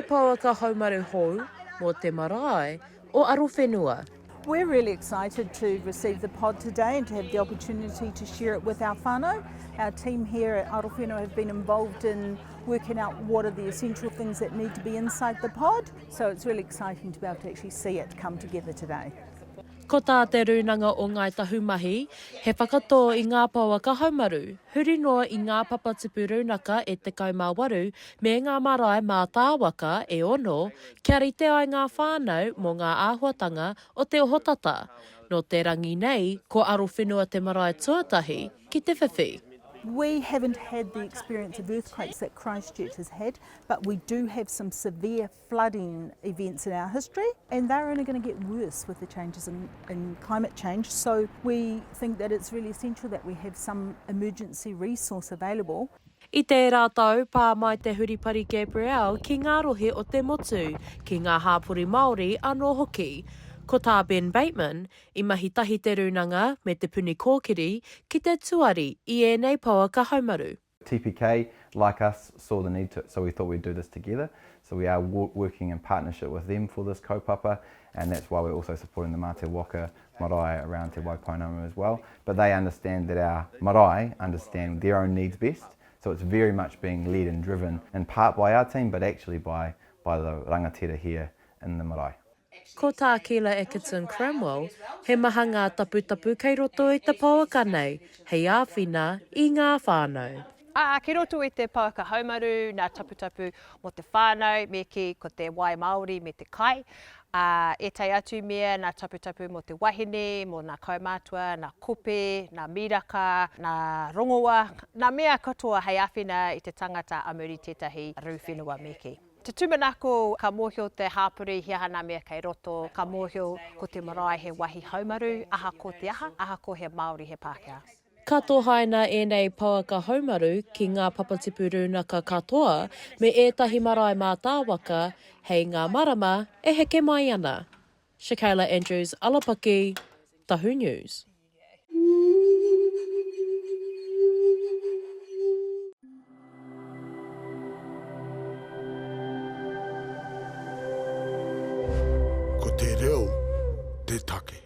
He pouaka haumaru hou mō te marae o Arowhenua. We're really excited to receive the pod today and to have the opportunity to share it with our whānau. Our team here at Arowhenua have been involved in working out what are the essential things that need to be inside the pod, so it's really exciting to be able to actually see it come together today. Ko tā Te Rūnanga o Ngāi Tahu mahi, he whakatō i ngā pouaka haumaru, huri noa i ngā papatipu rūnaka e 18 me ngā marae mātāwaka e ono, kia rite ai ngā whānau mō ngā āhuatanga o te ohotata. Nō te rangi nei, ko Arowhenua te marae tuatahi ki te whiwhi. We haven't had the experience of earthquakes that Christchurch has had, but we do have some severe flooding events in our history, and they're only going to get worse with the changes in, in climate change. So we think that it's really essential that we have some emergency resource available. I tērā tau, pā mai te huripari Gabrielle ki ngā rohe o te motu, ki ngā hāpori Māori anō hoki. Ko tā Ben Bateman, i mahi tahi te Rūnanga me Te Puni Kōkiri ki te tuari i ēnei pouaka haumaru. TPK, like us, saw the need to it, so we thought we'd do this together. So we are working in partnership with them for this kaupapa, and that's why we're also supporting the Mā Te Waka marae around Te Waipounamu as well. But they understand that our marae understand their own needs best, so it's very much being led and driven in part by our team, but actually by, by the rangatira here in the marae. Ko tā Keela Atkinson Cramwell, he maha ngā taputapu kei roto i te pouaka nei hei āwhina i ngā whānau. Ā, kei roto i te pouaka haumaru ngā taputapu mō te whānau, me kī, ko te wai māori me te kai, ā, ētahi atu mea, ngā taputapu mō te wahine, mō ngā kaumātua, ngā kope, ngā miraka, ngā rongoa, ngā mea katoa hei āwhina i te tangata a muri tētahi rū whenua me kī. Te tūmanako, ka mōhio te hāpori he aha nā mea kei roto, ka mōhio ko te marae he wahi haumaru, ahako te aha, ahako he Māori, he Pākehā. Ka tohaina ēnei pouaka haumaru ki ngā papatipu rūnaka katoa me ētahi marae mātāwaka hei ngā marama e heke mai ana. Shakayla Andrews, Alapaki, Tahu News. Ko te reo te take.